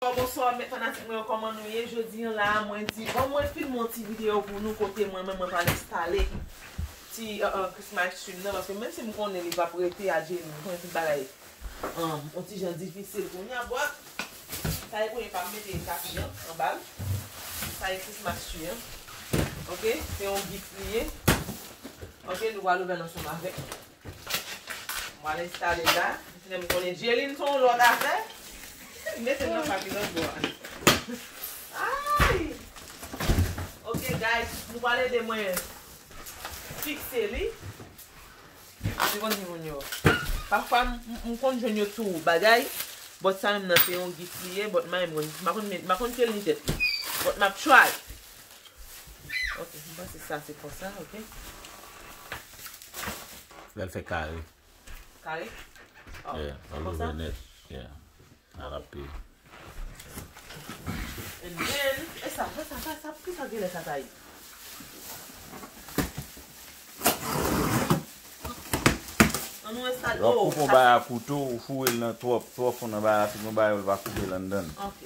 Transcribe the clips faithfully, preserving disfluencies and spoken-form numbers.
Bonswa, bonswa, mèt fanatik mwen yo, kòman nou ye? Jodi an la, mwen di, bon, mwen filme yon ti videyo pou nou kote mwen, mwen, mwen pral enstale ti, uh, uh, Christmas tree m nan, paske menm si m konnen li p ap rete a Jerry, m konnen tout bagay, um, yon ti jan difisil kounye a, but, sa e premye pa m mete tapi an, anba l. Sa e Christmas tree an. Ok, se yon gift li ye. Ok, nou pral ouvè l ansanm avèk. Mwen al enstale la. Mwen konnen Jelin se yon lòt afè. Mete nan papilòt bò a. Ay! Ok, guys, nou pral ede mwen fikse li. Mwen konn di moun yo. Pafwa, m, m, m konn jwenn yo tou bagay. But sa menm nan, se yon gift li ye. But mwen, mwen, m pa konn, m pa konn ke li tèt li. But m ap try. Ok, m panse sa se konsa, ok. Lè l fè kare. Kare? Oh, yeah, se konsa? L ouvè nèt. Yeah. N a rape. And then, e sa, sa, sa, sa, sa, ki sa genlè sa ta ye? An nou enstale. Lè w koupe yon bagay a kouto, ou foure l nan twòp, twò fon nan bagay la, si gon bagay ou l va koupe l anndan. Ok.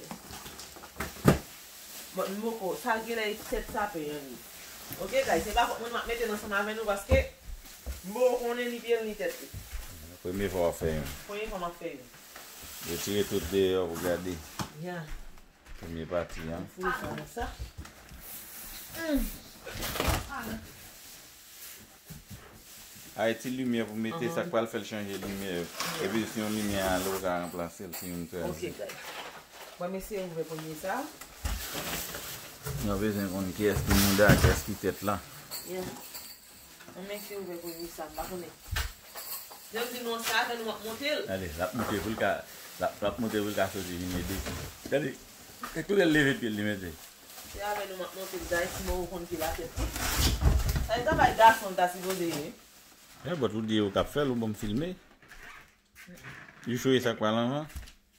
Bon, m poko, sa genlè e tèt sapen an li. Ok, guys, se pa fòt mwen m ap mete l ansanm avè nou paske m poko konnen ni pye l ni tèt li. Premye fwa w ap fè youn. Premye fwa m ap fè youn. Retire tout deyò pou gade. Ya. Premye pati an. Fouye sa nan sa. Ay, ti limyè pou mete, sa k pral fè l chanje limyè yo. Epi si yon limyè ale, ou ka ranplase l si youn kraze. Ok, guys. Bon, m eseye ouvè premye sa. Nou bezwen konn kiyès ki mouda, kiyès ki tèt la. Yeah. Mwen menm ki ouvè premye sa, m pa konnen. Jan m di nou an sa, fè nou ap monte l. Ale, l ap monte pou l ka, l ap, l ap monte pou l ka soti vin ede. Gade, e kote l leve pye l li mete. Se avè nou m ap monte l, guys, si mwen ou konn ki la tèt li. Sa e travay gason l ta sipoze ye. E bòt ou di ou k ap fè l, ou ban m filme. Youchou e sa k pral anvan.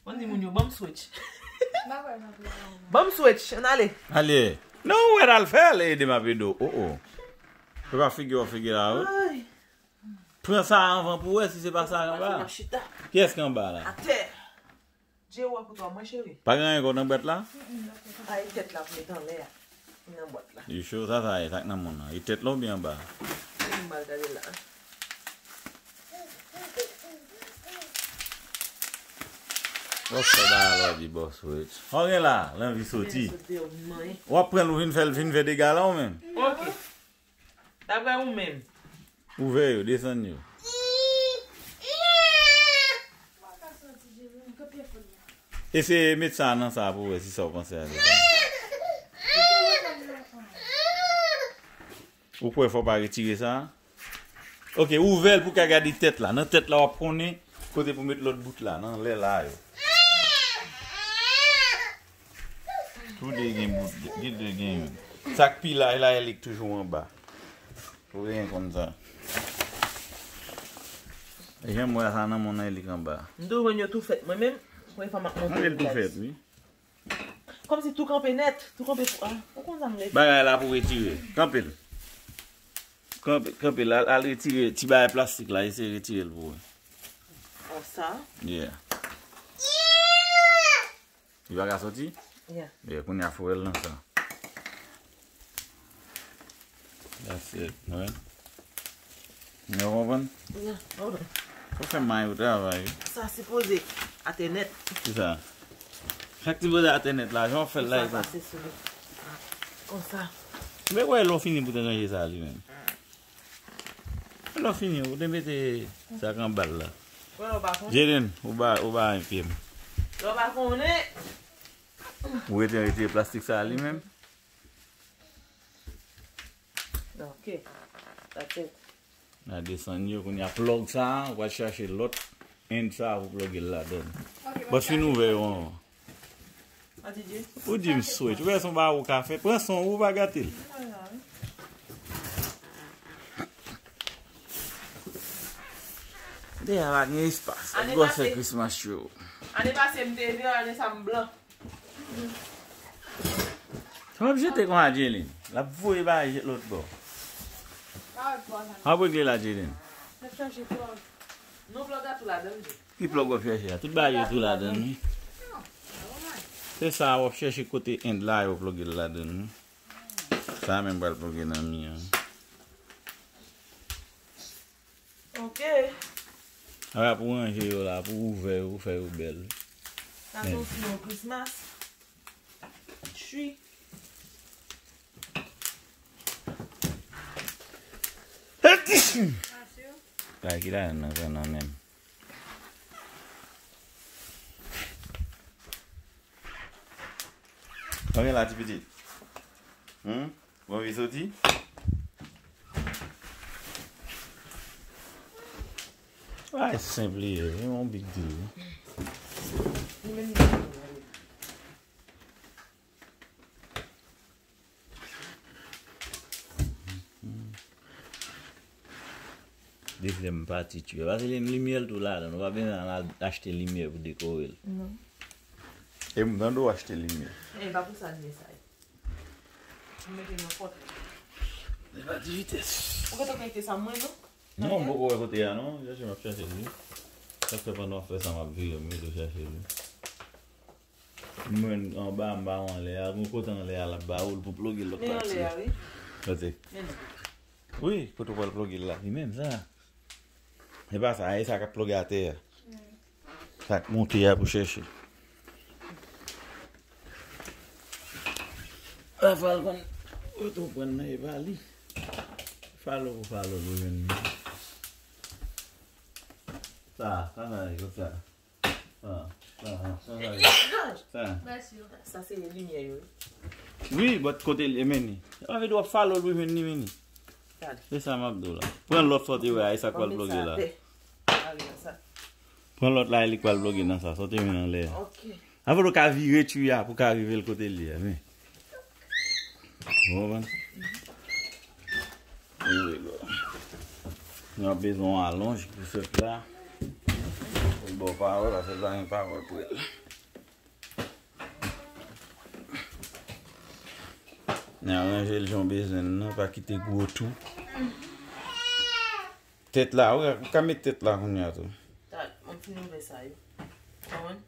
Mwen di moun yo, ban m switch. Ban m switch, ann ale. Ale. Non, ou wè l al fè, ale ede m ap ede w. Oh, oh. Se pa figi w ap figi la, wi. Ay. Pran sa anvan pou wè si se pa sa anba. Kiyès ki anba la? Atè. Dye wè pou twa mwen, cheri. Pa gen anyen kòt nan bwat la? Ay, tèt la pou met anlè a. Nan bwat la. Youchou, sa, sa ye, sa k nan moun nan. E tèt la oubyen anba? M al gade la. Wap fè bagay la, w ap di bòs, wi. Sa w gen la, l anvi soti. W ap pran l, ou vin fè l, vin fè dega la, ou menm? Ok. Daprè ou menm. Ouvè yo, desann yo. Eseye met sa nan sa pou wè si sa w panse a li. Ou kwè fò w pa retire sa? Ok, ouvè l pou w ka gade tèt la. Nan tèt la, w ap konnen kote pou met lòt bout la, nan lè la yo. Tou de gen bout, gen de gen youn. Sa k pi laj la, e li k toujou anba. Pou gen konn sa. E jan m wè sa nan moun nan, e li k anba. M tou jwenn yo tou fèt. Mwen menm, premye fwa m ap monte yo, guys. Tou fèt, wi. Kòmsi tou kanpe nèt, tou kanpe pou, ah, ou konn sa m vle di. Bagay la pou retire. Kanpe l. Kanpe, kanpe l, al, al retire ti bagay plastik la, eseye retire l pou wè. Konsa. Yeah. Li pa ka soti? Yeah. Yeah, kounye a foure l nan sa. That's it, man. Ou konprann? Yeah, hold on. Fò fè may ou travay. Sa sipoze atè nèt. Ki sa? Sa k sipoze atè nèt la, jan w fè l la, e konsa. Konsa. Men wè lè w fini pou te ranje sa li menm. Lè w fini, ou te mete sa k anba l la. Wè lè w pa konnen. Jaden, ou ba, ou ba yon pye m. Lè w pa konnen. Ou rete retire plastik sa li menm. Ok. That's it. N a desann yo, kounye a plug sa, ou pral chache lòt end sa pou pluge l ladan. Bòs fin ouvè yo anvan. Ou di m switch, ou wè se yon bagay ou ka fè, pran son ou pa gate l. Deyò a pa gen espas. Ane pase, Christmas tree. Ane pase m te vè, ane sa m blan. Sa w ap jete kon Angeline? L ap voye bagay jete lòt bò. Sa w ap regle la, Angeline? N ap chache plug. Non, plug a tou ladan l. Ki plug w ap chache a? Tout bagay yo tou ladan l, wi. Non, non, non. Se sa, w ap chèche kote end la, yo ploge l ladan l, wi. Sa menm pral ploge nan mi an. Ok. Ala pou ranje yo la, pou ouvè yo, pou fè yo bèl. Sa se yon filon Christmas. Chwi. Bagay ki la nan pran nan menm. Konbyen la, ti pitit? Hmm? Bon, vi soti? Ay, senp li ye, se yon big deal. Depi lè m pati tchwi a. Paske li limyè l tou ladan. Ou pa bezwen al achte limyè pou dekore l. Non. E m tande w achte limyè. E pa pou sa l ye sa ye. M mete nan pòt. Li pati vitès. Ou gentan konekte sa mwen, non? Non, m poko wè kote a, non. Chèche, m ap chèche li. Sa fè pandan w ap fè sa, m ap vire, m mete w chèche li. Mwen anba, m ba w anlè a. Gon kote anlè a, l ap ba ou l pou ploge lòt pati a. Men anlè a, wi. Kote? Men anlè. Wi, kote w pral ploge l la. Li menm sa. Se pa sa, e sa k ap ploge atè a. Sa k monte a pou chèche. Rafa l konn kote w pran nan, e pa li. Falo pou falo pou jwenn li. Sa, sa, sa, sa. Sa, sa, sa, sa, sa. Sa. Mèsi. Sa se limyè yo. Wi, bòt kote li, men ni. Sa vle di w ap falo l pou jwenn ni, men ni. Gade. Se sa m ap di w la. Pran lòt sa w te wè a, e sa k pral ploge la. Pran lòt la, e li k pral ploge nan sa, sa w te jwenn anlè a. Ok. Avan w ka vire twi a pou ka rive l kote l ye a, men. Ou konprann? Here we go. Nou ap bezwen yon alonj pou sèt la. Pou l ba w pawòl, paske l pa gen pawòl pou l. Nan ranje l jan w bezwen l nan, pa kite gwo tou. Tèt la, ou ka, ou ka met tèt la kounye a tou. Tat, mwen fin ouvè sa yo. Konprann?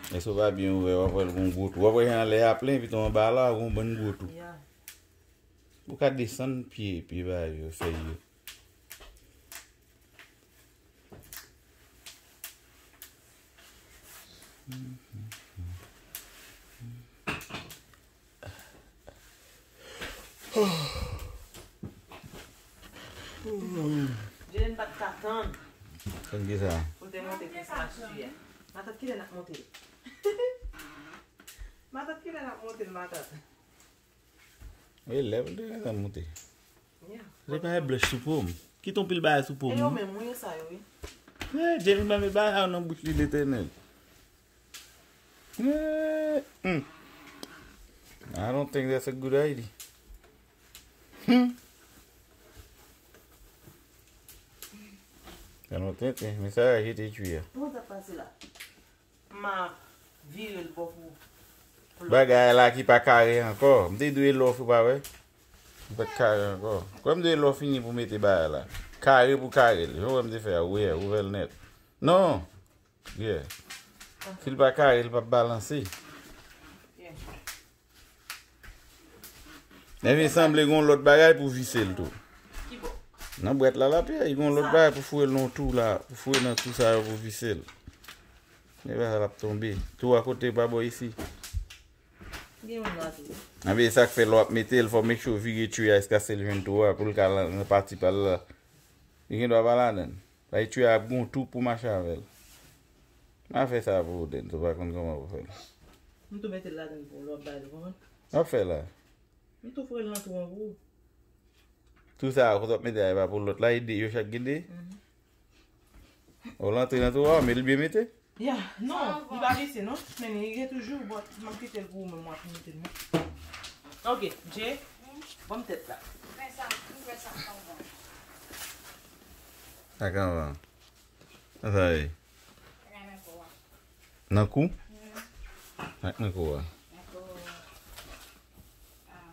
Èske w pa byen ouvè, w ap wè l gon gwo tou. W ap wè jan lè a plen, epi tou anba la, gon bann gwo tou. Ya. Ou ka desann pye, pye bagay yo, fèy yo. Jelen pa t ka tann. Tann ki sa? Pou te monte Christmas tree a. Matant, kilè n ap monte l? Matant, kilè n ap monte l, matant? E lè pou l te gentan monte. Yeah. Se pa blanch sou po m. Kite yon pil bagay sou po m. E yo menm, wi, sa yo, wi. Eh, Jenny pa met bagay nan bouch li, Letènèl. Eh, hmm. I don't think that's a good idea. Hmm. Sa nou tenten, men sa a jete twi a. Kòman sa pase la? M a vire l bò pou, pou lòt. Bagay la ki pa kare ankò. M te dwe lè w fini, pa vre? Li pa t kare ankò. Kwè m dwe lè w fini pou mete bagay la. Kare pou kare l. Jan w wè m te fè a, ouvè, ouvè l nèt. Non! Yeah. Si l pa kare, li p ap balanse. Yeah. Epi sanble gon lòt bagay pou vise l tou. Ki bò? Nan bwèt la, lapyè, li gon lòt bagay pou foure l nan tou la, pou foure nan tou sa yo pou vise l. Men pa sa l ap tonbe. Tou a kote pa bò isi. Gen youn la tou. Anben, e sa k fè lè w ap mete l, fò w make sure w vire twi a jiskaske l jwenn tou a, pou l ka nan, nan pati pa l la. Li gen dwa pa ladan l. Sa vle di twi a ap gon tou pou mache avè l. M a fè sa pou ou, Dens, ou pa konn kòman pou fè l. M tou mete l ladan l pou lòt bagay, ou konprann? W ap fè la. M tou foure l nan tou an pou ou. Tou sa a, kote w ap mete a, e pa pou lòt la, e de, yo chak gen de? Mhm. Ou l antre nan tou a, men li byen mete? Ya, non, li pa blese, non. Men li gen toujou, but m ap kite l pou ou menm, w ap mete l, non. Ok, Jay, ban m tèt la. Fè sa, ouvè sa, sa w vann. Sa k anvan. Sa sa ye? Nan kou? Ak nan kou a.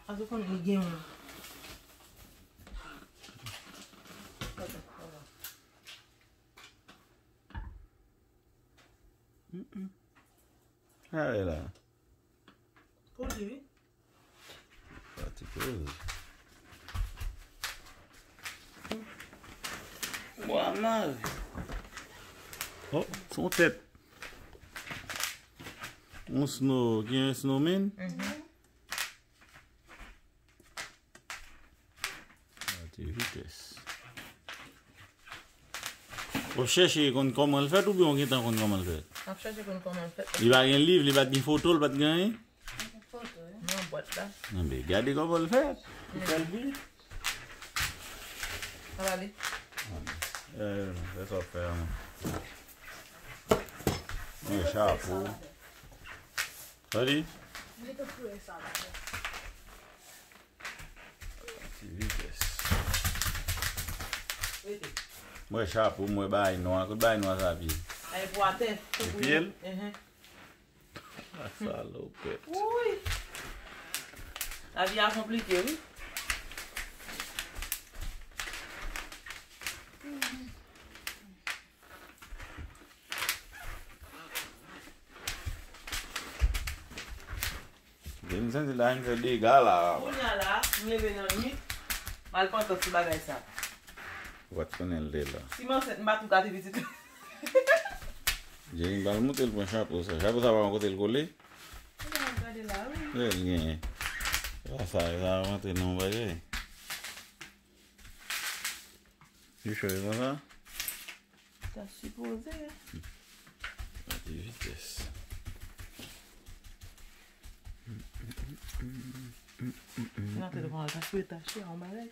Paske w konnen li gen yon. Mm, mm. Sa ye la. Pou li, wi. Pati poz. Bwa mare. Oh, se yon tèt. Yon snow, gen yon snowman? Mhm. Pati vitès. W ap chèche konn kòman l fèt oubyen w gentan konn kòman l fèt? M ap chèche konn kòman l fèt. Li pa gen liv, li pa t gen foto, li pa t gen anyen? Foto, wi. Nan bwat la. Enben, gade kòman l fèt. Li fè l byen. Ala li. Eh, fè sa w ap fè a, man. Men chapo. Sa li? Ti vitès. Mwen chapo, mwen bay nwa. Kote bay nwa sa pye? Ay, pou atè. E pye l? Mhm. Ah, salopèt. Wi. Lavi a konplike, wi. Vin santi la, m fè dega la. Kounye a la, m leve nan nwit, m al pantan sou bagay sa. Ou pa t konnen l te la. Si m ansent, m pa tou gate pitit la. Jenny pral monte l pran chapo sa. Chapo sa pa yon kote l kole? Ou pa gade la, wi. Lè l genyen. Sa, sa, sa rantre nan yon bagay. Li chòy konsa? Ta sipoze. Gade vitès. Nan te devan al ta sou etaj, se yon bagay.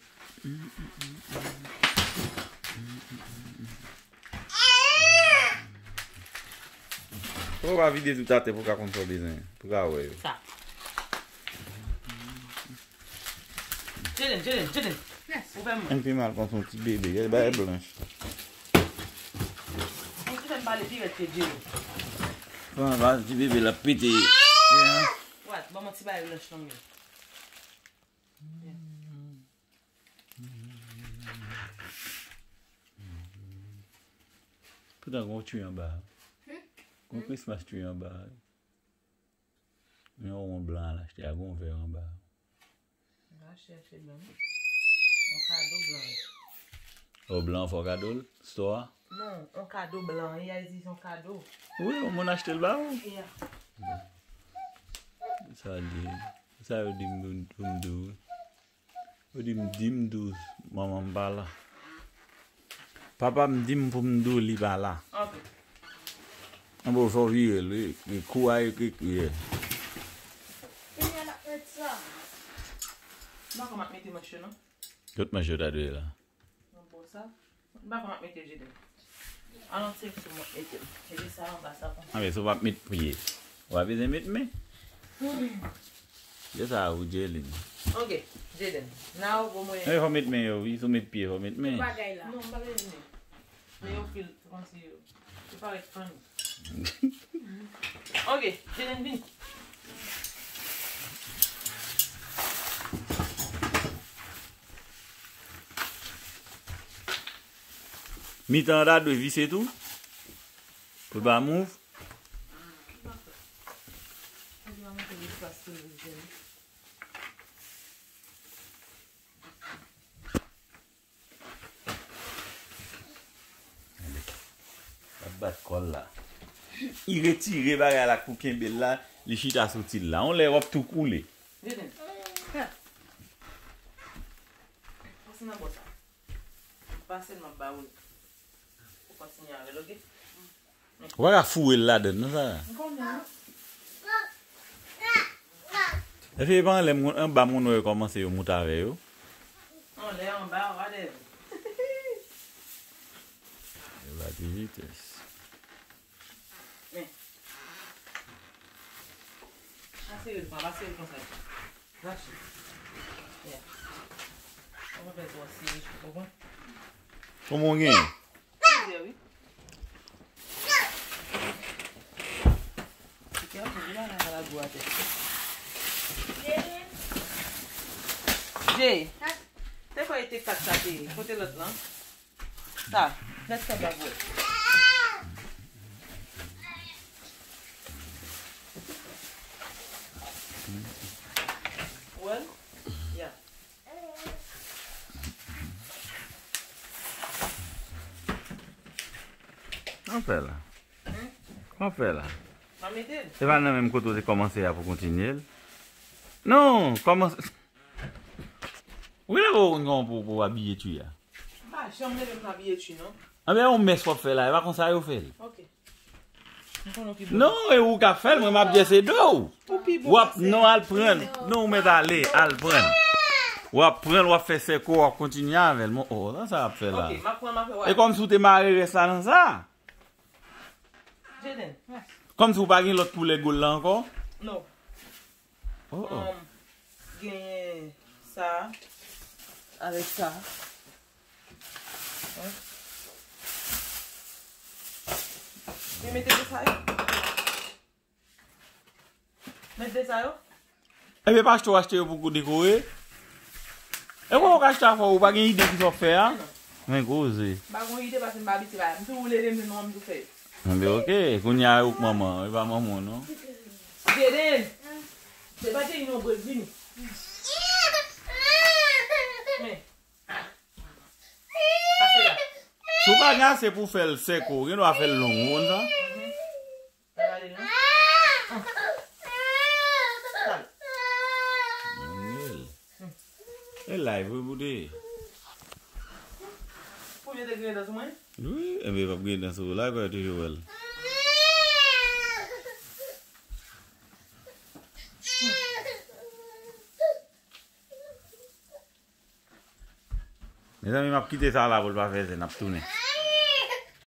Fò w pa vide tout atè pou w ka konn sa w bezwen, pou w ka wè yo. Sa. Jaden, Jaden, Jaden. Yes. Ou fè m. Ann pi mal pran son ti bebe, gade bagay blanch. Ou fè m pale pi rèd ke Jaden. Pran ba ti bebe la pete. Yeah. What? Ban m ti bagay blanch nan men. Poutan gon tree anba. Gon Christmas tree anba. Men yon won blan al achte a, gon vè anba. M pa chèche blan, non. Yon kado blan. O, blan fò kado l? Store a? Non, yon kado blan. Wi, a di se yon kado. Wi, yon moun achte l ba ou? Yeah. Sa di, sa yo di m pou m di w. Yo di m, di m di w manman m pa la. Papa m di m pou m di w li pa la. Ok. Anben, fò w vire l, wi. Li kou a ekri, ye. Kounye a n ap met sa. M pa konn m ap mete manch yo, non. Tout manch yo ta dwe la. Nan bò sa. M pa konn m ap mete Jaden. An, yon ti ekse m ap mete l. Mete sa anba sa konsa. Anben, si w p ap met pye, w pa bezwen met men. Hmm. Lè sa a ou, Jaylin. Ok, Jaden. Now, bon, mwen. Anben, fò met men yo, wi. Si w met pye, fò met men. Bagay la. Non, m pa gen men. Men yo fil, kòmsi yo. Li parèt funny. Ok, Jaden, vini. Mitan an ta dwe vise tou. Pou l pa move. L ap bat kò l la. Li retire bagay la pou kenbe l la, li chita sou ti l la. Yon lè w ap tou koule. Vini. Pase nan bò sa. Pase l, m ap ba ou l. Ou kontinye avè l, oke? Ou pa ka foure l ladann, non, sa. M konnen, non. Eske e pa anlè moun, anba moun wè yo kòmanse yo moute avè yo? Anlè, anba, whatever. Yo pa di vitès. Men. Pa sere l, pa, pa sere l konsa. Rache. Yeah. Ou pa fè twò sere, ou konprann? Kòman w genyen? Plizyè, wi. Piké an, pi la, la, la, gwo atè. Jay, te kwè e te kat sa te ye. Kote lòt lan? Sa, fè sa pa vre. Well, yeah. Sa w fè la? Sa w fè la? Mwen mete l. Se pa nan menm kote w te kòmanse a pou kontinye l? Non, kòmanse. Ou gen lè ou konn kòman pou, pou abiye twi a. M pa janm leve m abiye twi non. Anben, yon mès w ap fè la, e pa konsa yo fè l. Ok. M konnen w pi bon. Non, e ou k ap fè l, mwen m ap jese do w. Ou pi bon. W ap, non, al pran l. Non, ou mèt ale, al pran l. W ap pran l, w ap fè sèko, w ap kontinye avè l. Mon, oh, sa sa ap fè la. Ok, m ap pran, m ap fè E wè. Kòmsi w te mare rès la nan sa. Jaden. Kòmsi w pa gen lòt koulè gold la ankò. Non. Oh, oh. Um, genyen sa avèk sa. Wi. Men mete de sa yo. Met de sa yo. Ebyen, pa achte w achte yo pou dekore. E kòman w ka achte afè w, ou pa gen ide ki sa w ap fè a? Men koze. M pa gen ide paske m pa abitye bagay. M toujou leve m jwenn nou an, m tou fè yo. Anben, ok, kounye a ou k manman, e pa manman w non. Jaden! Se pa Jaden non, Brezil. Men. Pase la. Si w pa gen ase pou fè l sèko, ou gen dwa fè l long, ou konn sa? Al ale non. Al. E live, wi, boude. Pou yo te griyen dan sou mwen? Wi, enben, p ap griyen dan sou ou la, kwa toujou wè l. Mezanmi, m ap kite sa la pou l pa fè zen, n ap tounen.